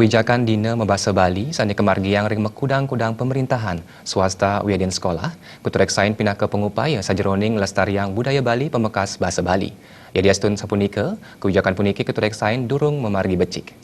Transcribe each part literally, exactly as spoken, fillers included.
Kawijakan Dina Mabasa Bali sane kamargiang ring makudang-kudang pamerintahan, swasta wiadin sekolah, katureksain pinaka pangupaya sajeroning nglestariang budaya Bali pamekas basa Bali. Yadiastun sapunika, kawijakan puniki katureksain durung mamargi becik.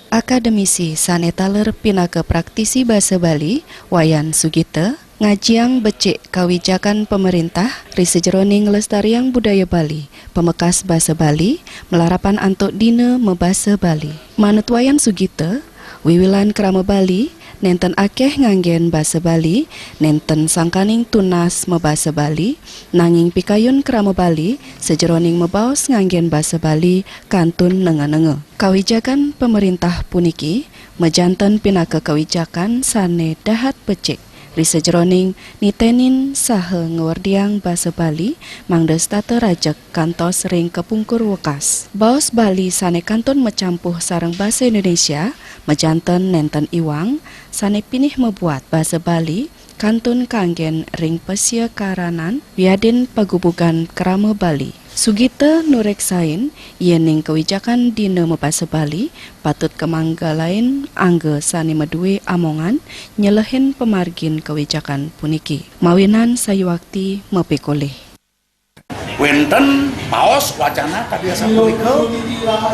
Akademisi sane taler pinaka praktisi basa Bali, Wayan Sugita, ngajiang becik kawijakan pamarintah ri sajeroning nglestariang budaya Bali, pamekas basa Bali, malarapan antuk Dina Mabasa Bali. Manut Wayan Sugita, wiwilan krama Bali nenten akeh nganggen basa Bali, nenten sangkaning tunas mabasa Bali, nanging pikayun krama Bali sajeroning mabaos nganggen basa Bali kantun nenga-nenga. Kawijakan pamarintah puniki majanten pinaka kawijakan sane dahat becik ri sajeroning nitenin saha ngwerdiang basa Bali mangda setata rajeg kantos ring kapungkur wekas. Baos Bali sane kantun macampuh sareng basa Indonesia majanten nenten iwang sane pinih mabuat basa Bali kantun kanggen ring pasiakaranan wiadin pagubugan krama Bali. Sugita nureksain yening kawijakan Dina Mabasa Bali patut kamanggalain angga sane madue amongan nyelehin pamargin kawijakan puniki. Mawinan sayuakti mapikolih. Wenten baos wacana kadi asapunika,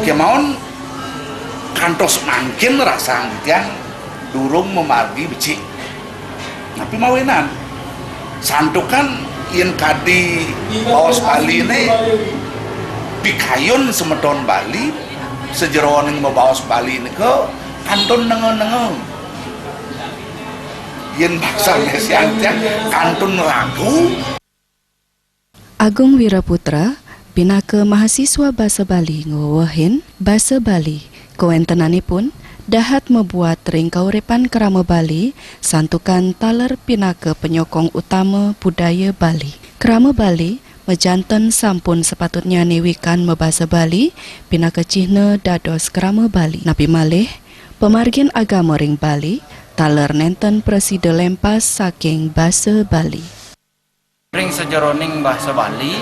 kemawon kantos mangkin rasang titiang durung mamargi becik. Napi mawinan? Santukan yen kadi baos Baline pikayun semeton Bali, sajeroning mabaos Bali nika kantun nenga-nenga. Yen basa Indonesia titiang kantun ragu. Agung Wiraputra, pinaka mahasiswa basa Bali ngwewehin, basa Bali kawentenanipun dahat mabuat ring kauripan krama Bali, santukan taler pinaka panyokong utama budaya Bali. Krama Bali majanten sampun sapatutnyane wikan mabasa Bali pinaka cihna dados krama Bali. Napi malih, pamargin agama ring Bali taler nenten prasida lempas saking basa Bali. Ring sajeroning basa Bali,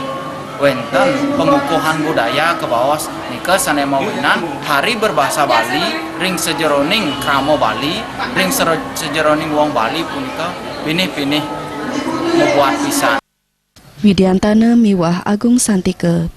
wenten pangukuhan budaya kabaos nika sane mawinan hari berbahasa Bali ring sajeroning krama Bali, ring sere-, sajeroning wong Bali punika pinih-pinih mabuat pisan. Widiantana miwah Agung Santika.